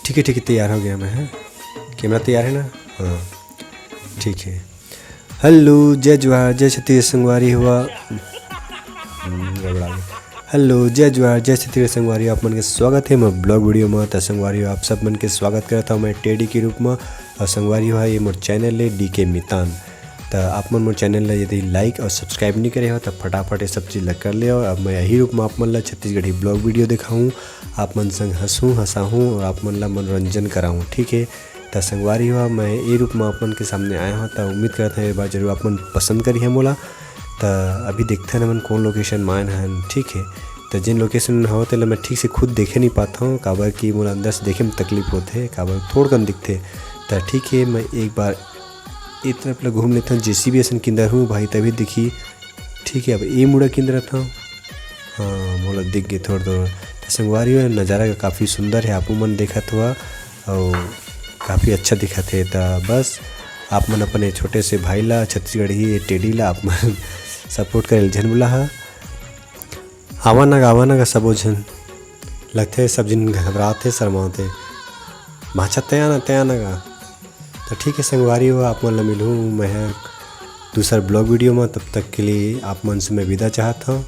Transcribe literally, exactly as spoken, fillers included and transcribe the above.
ठीक है, ठीक है, तैयार हो गया मैं, है। कैमरा तैयार है ना? हाँ, ठीक है। हेलो, जय जोहार, जय छत्तीसगढ़ संगवारी हुआ। हम्म, गड़बड़ा गया। हेलो, जय जोहार, जय छत्तीसगढ़ संगवारी, आप मन के स्वागत है मोर ब्लॉग वीडियो में। त संगवारी हो, आप सब मन के स्वागत करता हूँ मैं टेडी के रूप में। और संगवारी हो, ये मोर चैनल है डी के मितान। त आप मन मोर चैनल ला यदि लाइक और सब्सक्राइब नहीं करे हो, त फटाफट ये सब चीज़ ला कर ले। और अब मैं यही रूप में आप मन ला छत्तीसगढ़ी ब्लॉग वीडियो दिखाऊँ, आप मन संग हंसूँ, हंसाहूँ और आप मन ला मनोरंजन कराऊँ, ठीक है। त संगवारी हो, मैं ये रूप में आप मन के सामने आया हूँ, त उम्मीद करत हूँ ये बार जरूर आप मन पसंद करिहे मोला। त अभी देखते हैं हमन कौन लोकेशन में आए हैं, ठीक है। त जिन लोकेशन में हो, तेला मैं ठीक से खुद देखे नहीं पाता हूँ, काबर कि मोला अंदर से देखे में तकलीफ होते है, काबर थोड़कन दिखते। त ठीक है, मैं एक बार ए तरफ ले घूम लेथन, जेसीबी असन किंदर हूँ भाई, तभी दिखी। ठीक है, अब ए मुड़ा किंदरत हूँ। हाँ, मोला दिख गए थोड़ा थोड़ा। त संगवारी हो, नज़ारा का काफ़ी सुंदर है, आपू मन देखत हुआ और काफ़ी अच्छा दिखत है। त बस आप मन अपने छोटे से भाई ला, छत्तीसगढ़ी टेडी ला आप मन सपोर्ट करे झन भुलाहा। आवा ना गा, आवा ना गा सबो झन। लगथे सब झन घबरात हे, शर्मात हे। भांचा तया ना, तया ना गा। त ठीक है संगवारी हो, आप मन ला मिलहूँ मैं दूसर ब्लॉग वीडियो में। तब तक के लिए आप मन से मैं विदा चाहत हूँ।